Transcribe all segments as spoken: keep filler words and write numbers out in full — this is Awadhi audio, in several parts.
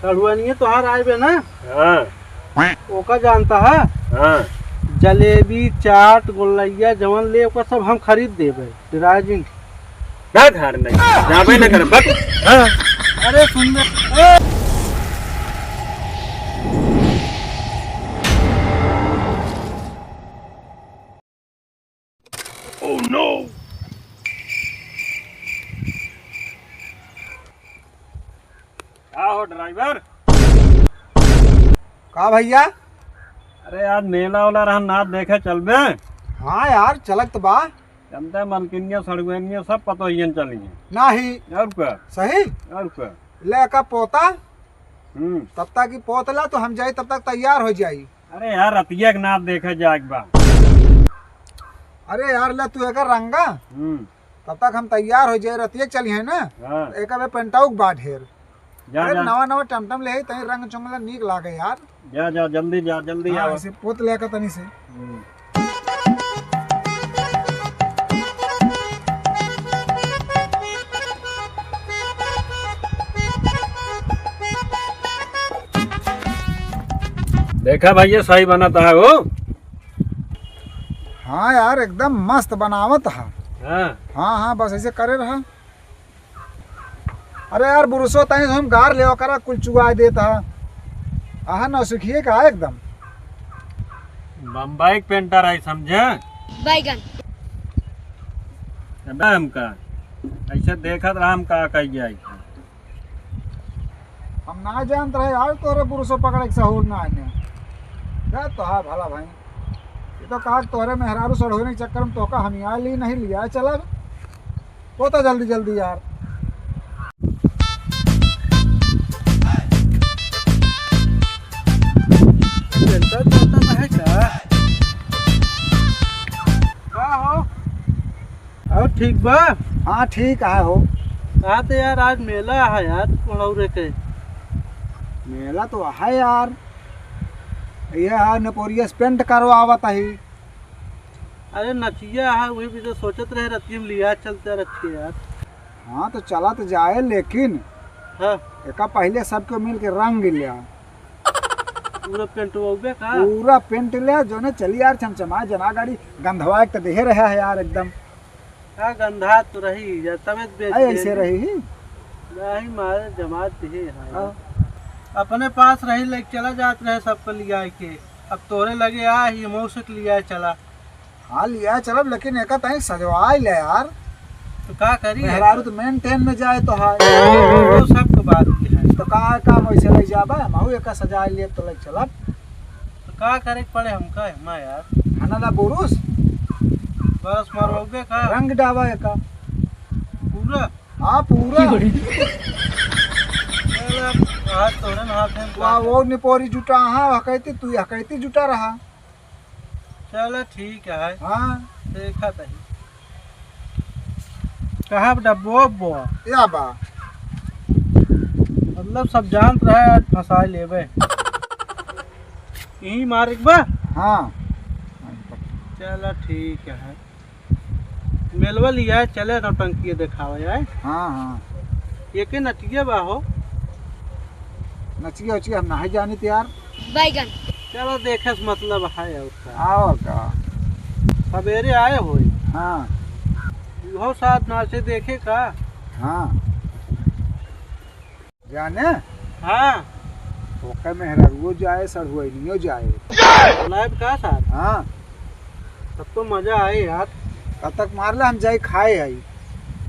सढ़ुआइनिया तोहार आए बे ना? हाँ। ओका जानता है? हाँ। जलेबी, चाट, गोलैया, जवन ले, ओका सब हम खरीद देबे। डेराए जिन। ना धार नहीं, जाबे ना करब, बक। हाँ। अरे सुन बे। ए! Oh no! का हो ड्राइवर? का भैया? अरे यार, मेला वाला रहा, नाच देखे चलबे? हाँ यार, चलत तो बा। जनता मलकिनिया, सड़ुआइनिया सब पतोहियन चली हैं। नाही। और का? सही? और का? ले का पोता? हम्म। तब तक की पोतला तो हम जाई, तब तक तैयार हो जाई। अरे यार, रतिया के नाच देखे जाए के बा। अरे यार, ले तू एकर रंगा। हम्म। तब तक हम तैयार हो जाए, रतिया के चली है ना। हाँ। एक अबे पेंटाउक बा ढेर। जा, अरे जा। नवा नवा टमटम ले, तई रंग चुंगला नीक लागे यार। जा, जा, जल्दी जा, जल्दी हाँ, आवा। इसे पोत लेकर तनी से। हम्म। देखा भैया, सही बनत है हो। हाँ यार, एकदम मस्त बनावत है। हाँ। हाँ, हाँ, बस ऐसे करे रहा। अरे यार, बुरुसो तहीं से हम गार लेवा करा, कुल चुआ देत हा। आहा, नौसिखिए का एकदम। बम्बई के पेंटर है, समझे? बैगन। अबे हमका ऐसे देखत रहा, हम का कह जाए। हम ना जानत रहे यार, तोहरे बुरुसो पकड़े के सहूर ना आने। जा तोहार भला भाई। ये तो कहा तोहरे मेहरारू सड़ोने के चक्कर में तोहका हम यहाँ ली नहीं लिया चलब। पोता जल्दी जल्दी यार। बेटा, पोता तो है का? का हो? और ठीक बा? हाँ, ठीक है हो। कहा तो यार, आज मेला है यार, कोड़ौरे के। मेला तो है यार, ये है नपोरियस पेंट करवावत है। अरे नचिया है, वही भी तो सोचत रहे, रतिया में लिया चलते रखिए यार। हाँ, तो चला तो जाए, लेकिन हाँ। एका पहले सबके मिल के रंग लिया। पूरा पेंट होबे का? पूरा पेंट ले, जोने चली यार, चमचमा जना गाड़ी, गंधवा एक तो देहे रहा है यार एकदम। का गंधा तो रही यार, तबे तो बेच अरे, ऐसे देंगे। रही ही। नहीं मारे, जमात देहे है। हाँ। अपने पास रही, लेके चला जात रहे सबको लिया के। अब तोरे लगे आ ही, मौसे के लिया चला। हाँ, लिया चलब, लेकिन एका तनी सजवाई ले यार। तो का करी? मेहरारू तो मेंटेन में जाए तो है। वो सब तो बात ही है। तो का काम वैसे ले जाबा, हम एका सजाए लिए तो ले चलब। तो का करे के पड़े हमका एमा यार? खाना ला बुरुस? बरस मारवाबे का? रंग डाबा एका। पूरा? हाँ, पूरा। चल, अब हाथ तोड़े ना, हाथ में वाह, वो निपोरी जुटा, हाँ, हकैती, तू हकैती जुटा रहा। चलो ठीक है। हाँ। देखा तही। कहाँ डब्बो उब्बो? या बा। मतलब सब जानत रहे, आज फंसा लेबे। यही मारे के बा? हाँ। चलो ठीक है। मेलवा लिया चले, नौटंकी देखावे आए। हाँ, हाँ। ये के नचिया बा हो? नचिया उचिया हम नहीं जानित यार। बैगन। चलो देखे से मतलब है और का। और का। सवेरे आए होई। हाँ। इहो साथ नाचे देखे का? हाँ। जाने? हाँ। ओके मेहरारुओ जाए, सढ़ुआइनियो जाए। बुलाए का साथ? हाँ। तब तो मजा आए यार। तब तक मार ले, हम जाई खाए आई।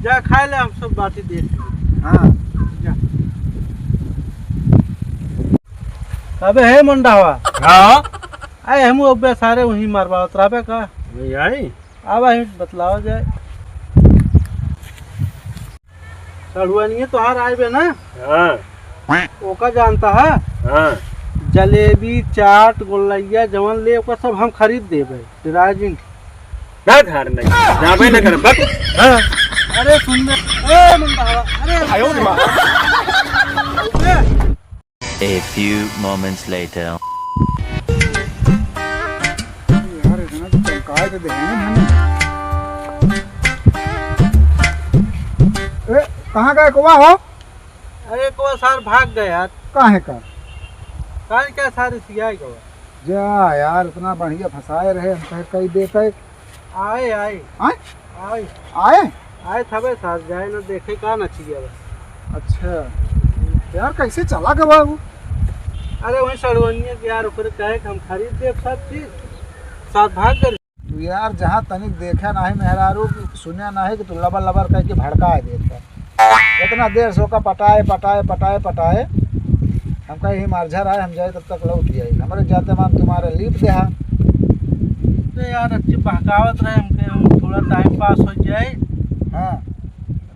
जा खाए ले, हम सब बाटी देख ली। हाँ। जा। अबे हे मुंडावा। हाँ। आए हम अबे सारे वहीं मरवावत रहबे का? वही आई। अब आई बतलावा जाए। सढ़ुआनिया तोहार आए बे ना? हाँ। ओका जानता है? हाँ। जलेबी, चाट, गोलैया, जवन ले, ओका सब हम खरीद देबे। डेराए जिन। ना धार नहीं, जाबे ना करब, बक। हाँ। अरे सुन बे, ए मुंडावा, अरे आयो रे माँ। ए, A few moments later. यार, इतना तो चमकाए तो देहे हैं हम। ए, कहाँ गए कोवा हो? अरे, को सार भाग गए यार। काहे का? काहे का सार सियाई गवा? जा यार, इतना बढ़िया फंसाए रहे, हम कहे कई देते। आए, आए। आए? आए। आए? आए थबे सार, जाए ना देखे का ना चाहिए बस। अच्छा। यार, कैसे चला गवा वो? अरे, वही सड़वनिया के यार, ओकरे कहे कि हम खरीद देब सब चीज, सार भाग गए। तू यार जहाँ तनिक देखे नाही मेहरारू, सुने नाही कि तू लबर लबर कह के भड़काए देत है। इतना देर से ओका पटाए, पटाए, पटाए, पटाए। हम कहे, "ही मारझर आए, हम जाए तब तक लौट जाए।" हमरे जाते मान तुम्हारे लीप देहा। तो यार अच्छी बहकावत रहे हमके, हम थोड़ा टाइम पास हो जाए। हाँ।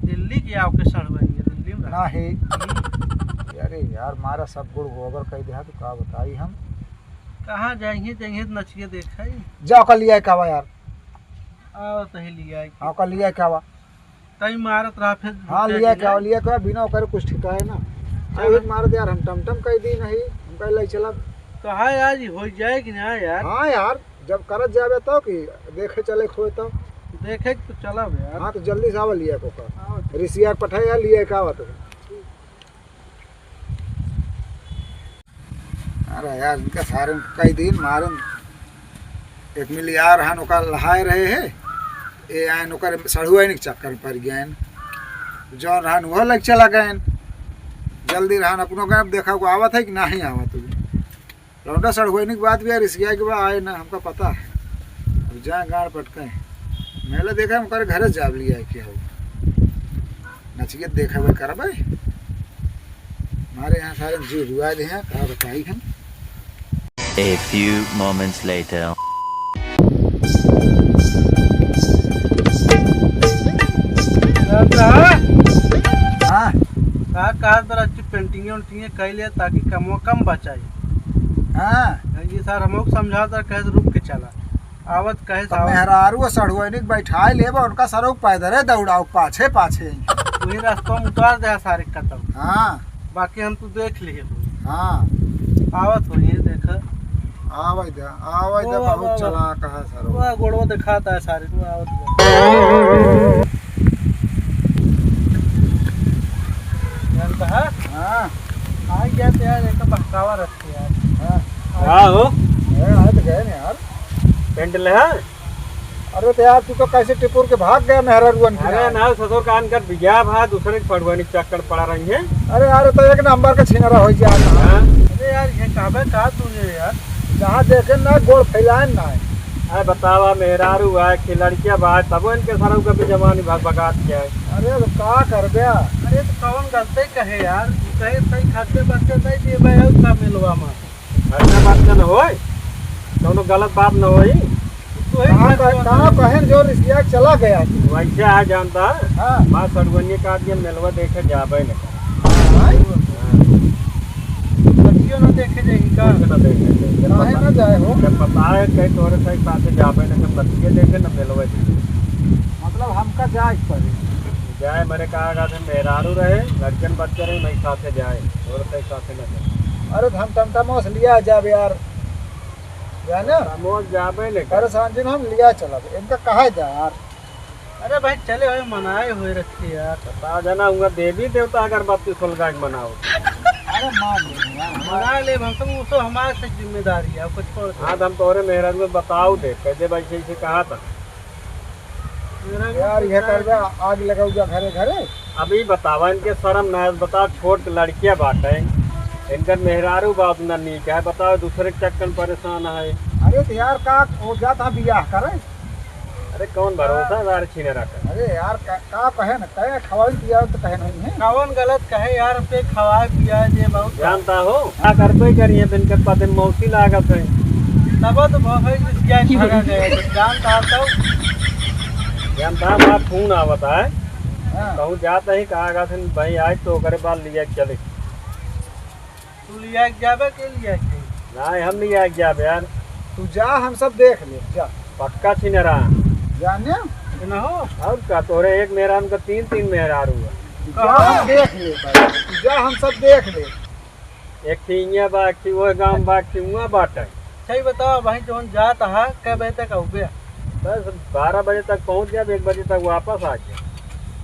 दिल्ली की आओ के सड़वई है, दिल्ली में रहा। नाही। अरे यार, मारा सब गुड़ गोबर कह देहा, तो का बताई हम। कहाँ जाइए, जाइए नचिए देखाई। जा ओका लिया के आवा यार। आओ तही लिया के। हाँ, ओका लिया के आवा। तई मारत रहा फिर हाँ, झूठे लिया के के आवा, ना। लिया के आवा, बिना ओकर कुछ ठिकाए ना। चलो। अरे मारत यार, हम टमटम कह दी नहीं, हम कह ले चलब। तो हाँ यार, ये हो जाए कि ना यार? हाँ यार, जब करत जाबे तो कि देखे चले खोए तो। देखे के तो चलब यार। हाँ, तो जल्दी से आवा लिया के ओका। आओ। रिसिया के पठाए यार, लिया के आवा तो। अरे यार, इनका सारे कई दिन मारन। एक मिल यार हन ओका लहाए रहे है, ए आयन ओकर सड़ुआइन के चक्कर में पड़ गए। जौन रहन वह लग चला गए। जल्दी रहन अपनो गए, अब देखा को आवत है कि नहीं आवत है। लौंडा सड़ुआइन के बात भी यार, इसके आगे बा आए ना, हमका पता है। अब जाए गाड़ पटके। मेला देखा हम ओकर घरे जाब लिया है क्या हो। नचिए देखे हुए करबे। हमारे यहाँ सारे जी हुआ दे हैं, का बताई हम। A few moments later. हाँ। का, का तरह अच्छी पेंटिंग उंटिंग कई लिया ताकि कमो कम बचाई। हाँ। ये सार हमको समझा था, कहे रुक के चला। आवत कहे तो सावन। मेहरारू और सड़ुआइनी के बैठाए लेबा, उनका सरो पैदल है दौड़ाओ, पाछे पाछे। वही रास्ता में उतार दे सारे कतल। हाँ। बाकी हम तू देख लिए हो। हाँ। आवत हो ये देख। आवे दे, आवे दे, वो, बहुत वो, चलाक है सरो। वो गोड़वा दिखाता है सारे को, आवत हो। जानता है? हाँ। आ गया तो यार, एक बहकावा रख यार। हाँ। हाँ हो। ए, आए तो गए ना यार। पेंट ले हाँ? अरे तो यार, तू तो कैसे टिपुर के भाग गया मेहरारुअन के अरे यार। ना, ससुर का अनकर बिया भा, दूसरे के पढ़ुआनी के चक्कर पड़ा रही है। अरे यार, तो एक नंबर का छिनरा हो गया। हाँ। अरे यार, ये कहबे का तू ये यार? जहाँ देखे ना, गोड़ फैलाए ना है। अरे बतावा, मेहरारू है कि लड़किया बा, तबो इनके सरऊ का भी जवानी भाग बगात क्या है? अरे तो का करबे? अरे तो कौन गलती कहे यार? कहे सही खर्चे बर्चे नहीं दिए भाई, और का मिलवा मा? खर्चा बात न होय, कौनो गलत बात न होई। तू ही कहाँ खर्चा कह-, कहाँ होता है। कहें जो रिसिया चला गया तू। वैसे आ जानता, हाँ। माँ सड़ुआनी का आदमी मेलवा देखे जाबे न करे। हाँ। हाँ। बच्चियों न देखे जाई का? कुछ न देखे जाई। जब काहे पता, न जाए हो? जब पता है कहीं तोरे सही साथे जाबे न करे, बच्चियों देखे न मेलवा देखे। मतलब हमका जाए के पड़े। जाए मरे कहा जाते मेहरारू रहे, लड़कन बच्चे रहे, मैं साथे जाए, और कहीं साथे न जाए। अरे तो हम टमटमवा से लिया जाब यार, जाने? टमटमवा से जाबे नहीं कर। अरे सांझिन हम लिया चलब, इनका कहा जा यार। अरे भाई चले हुए मनाए हुए रखिए यार। बता जाना हुआ देवी देवता अगरबत्ती खोलगा के मनाओ। अरे मान ले यार, मना ले, हम तो उसो हमारे से जिम्मेदारी है, आपको छोड़ दे। हाँ, तो हम तोहरे मेहरारू में बताओ दे, कह दे भाई, ऐसे, ऐसे कहा था। यार, ये कर दे, आग लगाऊ जा घरे घरे। अभी बतावा, इनके शर्म ना है, बताओ, छोट लड़किया बाटे, इनकर मेहरारू बाप ना नीक है, बताओ, दूसरे के चक्कर में परेशान है। अरे तो यार, का हो जाता बियाह करे? अरे कौन भरोसा है यार, छीने रखा। अरे यार, का, का कहे न, कहे खवाई पिया तो कहे नहीं है। कौन गलत कहे यार, पे खवाए पिया जे बहुत जानता हो, का करबे करिए, इनके पते मौसी लागत है। तब तो बहुत भाई क्या भागा गया, जानता तो। जानता हमारा फोन आवत है। हाँ। कहूँ जात ही, कहा गया था, भाई आज तो ओकरे बाद लिया के चले। तू लिया के जाबे के लिया के? नहीं, हम लिया के जाबे यार। तू जा, हम सब देख ले, जा। पक्का छिनरा। जाने? कि ना हो? और का, तोरे एक मेहरान का तीन, तीन मेहरारू है। जा, हम देख ले भाई। तू जा, हम सब देख ले। एक थी इहाँ बा, एक थी ओह गाँव बा, एक थी उहाँ बाटे। सही बताओ भाई, जौन जात हा, कै बजे तक आउबे? बस बारह बजे तक पहुँच गया, एक बजे तक वापस आ गया।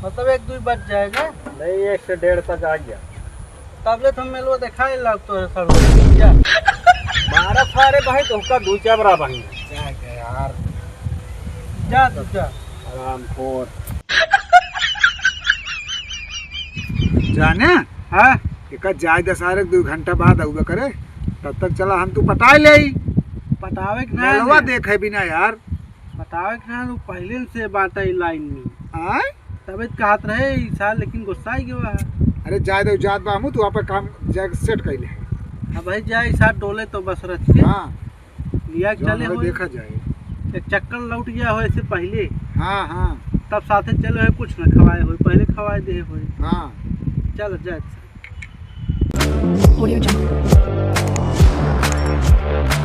मतलब एक दुई बज जाए ना? नहीं, एक से डेढ़ तक आ गया। तबले तो हम मेलवा देखाए लाग तो है सब लोग। जा। मारा सारे भाई तो उसका दो चार बड़ा भाई। जा, जा यार। जा तू जा। हरामखोर। जाने? हाँ? एका जाए दे सारे, दो घंटा बाद आउबे करे। तब तक चला हम तू पटाए ले आई। पटावे के ना मेलवा है। देखे बिना यार। पटावे के ना, वो पहले से बात है लाइन में। आय? तबे तो कहत रहे ई साल, लेकिन गुस्सा ही गवा है। अरे जाए दे, जात बा हमू, तू आपन काम जाके सेट कर ले। अब भाई जाए ई साल डोले तो बस रच के। हाँ। लिया के चलो चले भाई, होई। देखा जाए। एक चक्कर लौट गया हो ऐसे पहले। हाँ, हाँ। तब साथे चले हो, कुछ ना खवाए हो, पहले खवाए दे हो। हाँ। चल जाए। Audio Jungle।